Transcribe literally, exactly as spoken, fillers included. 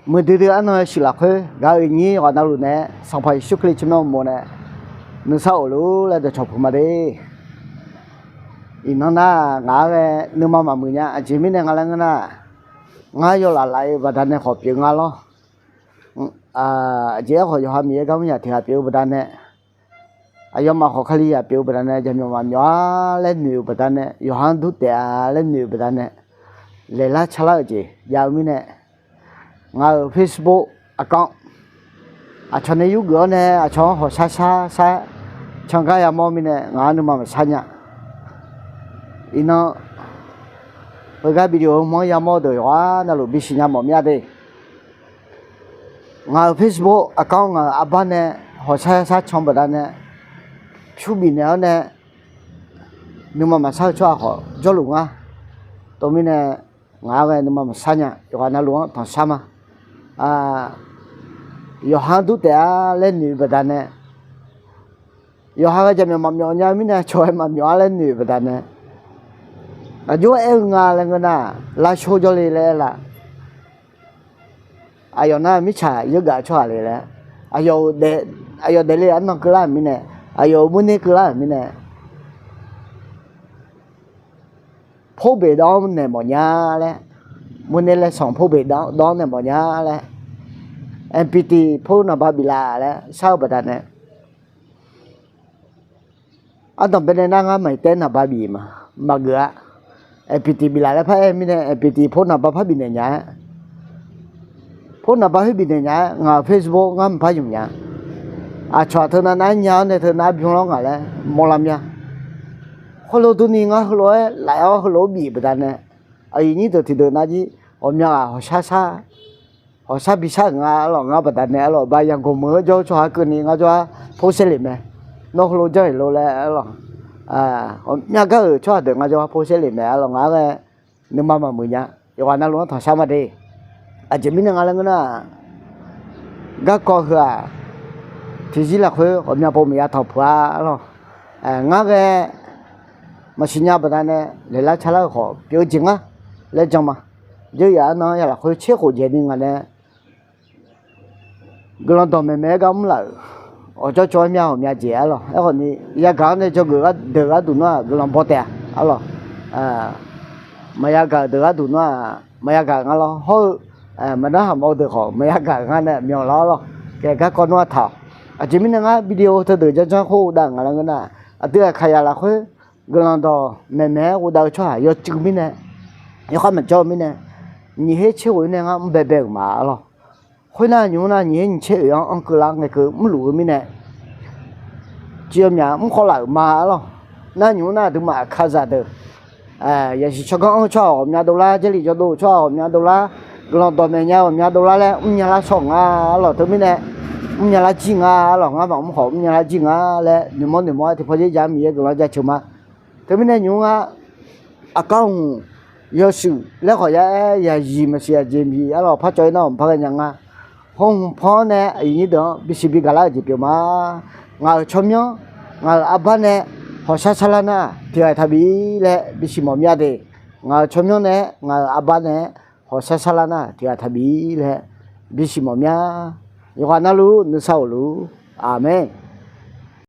Muiqdui dui arnan shuif lafkhoer gaq-eu iqnyir yawqghaq navluf nae Sanqpaq Yeqsur Kali tsawrmyanr uqmov nae nuisar of luf laer dawqcawq puq ma de. Iqnan nar ngaq-anr ghae nuima maqmuiq nya. Aqjeq mirnae nga laer ngeur nar, ngar yawlaf laf-eu baqdanae khawf pyeuf nga lawr. Aqjeq aerkhawf yawqha Miqyaer gar mr yaq tiq ghaq pyeuf-eu baqdanae, aqyawfmaf khawf Kali yaq pyeuf-eu baqdanae jaqmyawf maqmyawf-a laer noeq-euq baqdanae, yawqha-anr dur taef-a laer noeq-euq baqdanae, laeqlar carlar-euq jeq jav-eu mirnae, ngaq-euq Facebook account aqcawq nae yurgeuf-awr nae aqcawq-anr hawqshar shar shar can gar yamawr mirnae ngaq-anr nuima maqshar nya. Iqnan heugar video-eu manr yamawr deuq yawqghaq navluf bisiq nya mawf mir-a de. Ngaq-euq Facebook account ngaq-euq arbar nae hawqshar shar can baqdanae pyur bifnaeq-awr nae nuima maqshar-eu tsawrhaq khawf jawrluf ngar. Tov mirnae ngaq-anr ghae nuima maqshar nya. Yawqghaq navluf-anr tanqshar ma. Yawqha-anr dur taef-a laer noeq-eu baqdanae, yawqha ghae jaqmyawf maqmyawf nya mirnae aqcawq-aer maqmyawf-a laer noeq-eu baqdanae, aqjox aer-eu nga laer ngeur nar, lavshor jawrle laer aer la. Aqyawf nar mirtsaq yawgaf tsawrhaq le laer, aqyawf daefle arnan keuvlar-euq mirnae, aqyawf-euq murner keuvlar-euq mirnae, por beq dawv-anr naeq mawf nya laer, murner laer sanq por beq dawv-anr naeq mawf nya laer, mpt por naqba biflaf laer shar-eu baqdanae, ardanq baenae nar ngar maq-iq taef naqba bif ma, maqgeuf-a. Mpt biflaf laer par-aer mirnae mpt por naqba par bifnaeq nya-aer, por naqba khoer bifnaeq nya-aer ngaq-euq Facebook ngar maqpar ymq nya. Aqcawq-aq teunav nar nya-awr nae teunav bymr lawr ngaq laer mawrlar mya. Khoerlof durni ngar heulof-aer laf-awr heulof-aer bif baqdanae, aqyuif nyir deuq tiqdeuq nar jir ghawqmya ghaq hawqshar shar, hawqshar bishar-euq nga arlawq. Ngar baqdanae arlawq, ba yaqgoq meuq-eu jawr-eu tsawrhaq keuvni ngar jawr-ar por saerlef mae. Nawr heulof janr-iq lo laer arlawq, ghawqmya gar-euq tsawrhaq deuq ngar jawr-ar por saerlef mae arlawq. Ngaq-anr ghae nuima maqmuiq nya. Yawqghaq navluf-anr tanqshar ma de. Aqjeq mirnae nga laer ngeur nar, garkawv heu-aq tiqzir lafkhoer ghawqmya pov maqya tanqpuq-a arlawq. Ngar ghae maqsiq nya baqdanae laeqlar carlar-euq khawf pyeuf-eu jeq ngar laer jan ma. Jeuryaf arnan-anr ya lafkhoer tser khof dzaeqni ngaq nae guiqlanq dawqmaeq maeq-aer gar mr laf-euq, awqjawr cawv-aer mya ghawqmya jeq arlawq. Aerkhawfni yagaq-anr nae dzawgeuf deuq gharduq nar-aq guiqlanq baw taef-a arlawq. Maqya gaq-euq deuq gharduq nar-aq maqya gaq nga lawr. Hawr-eu maqnar haq mawf-eu deuq khawf maqya gaq-euq ngar nae myanq lawr arlawq. Kae garkawv nar-aq taq-awq. Aqjeq mirnae ngar video teudeuq janrjanr khoer ghofdav-euq nga laer ngeur nar, aqdui aqkaqyaq lafkhoer guiqlanq dawqmaeq maeq-aer ghofdav-eu tsawrhaq yawcuiv mirnae, yawkhav maqjawr-eu mirnae, nyiq her tser ghof-ir nae ngar mr baebae-euq ma arlawq. Khoernar nymq-mr nar nyiq her nyiq tser oeq-anr anr keuv lar ngae keuv mrluf-eu mirnae, civ yawmyaq mr khawv laf-euq ma arlawq. Nar nymq-mr nar aqduimaf aqkaqzaq deuq, yasiq tsawrganr anr-eu tsawrhaq ghawqmya dovlar, jarlif jawrdov-eu tsawrhaq ghawqmya dovlar, guiqlanq dawqmaeq nya ghawqmya dovlar laer mrnya lar shawr-euq nga arlawq. Teumirnae mrnya lar jir nga arlawq. Ngar maqmr khawf mrnya lar jir nga laer noeqmawr noeqmawr-aer tiqpaw dzer ja-anr Miqyaer guiqlanq jaceuq ma. Teumirnae nymq-mr ngar aqkar hmq yawshuif laer khawf ya-aer yaqyiq maqsiq aqjeq miq arlawq par cawv-ir nar-awq maqpar ghaenya nga. Hawr hmq pan-anr nae aqyuif nyir deuq-anr bisiq bigaq lar-euq jeq pyeuf ma. Ngaq-euq tsawrmyanr ngaq-euq arbar nae hawqshar sharlar nar tiq ghaq taqbif laer bisiq mawf mya de. Ngaq-euq tsawrmyanr nae ngaq-euq arbar nae hawqshar sharlar nar tiq ghaq taqbif laer bisiq mawf mya. Yawqghaq navluf nuisar of luf. Aqmeq.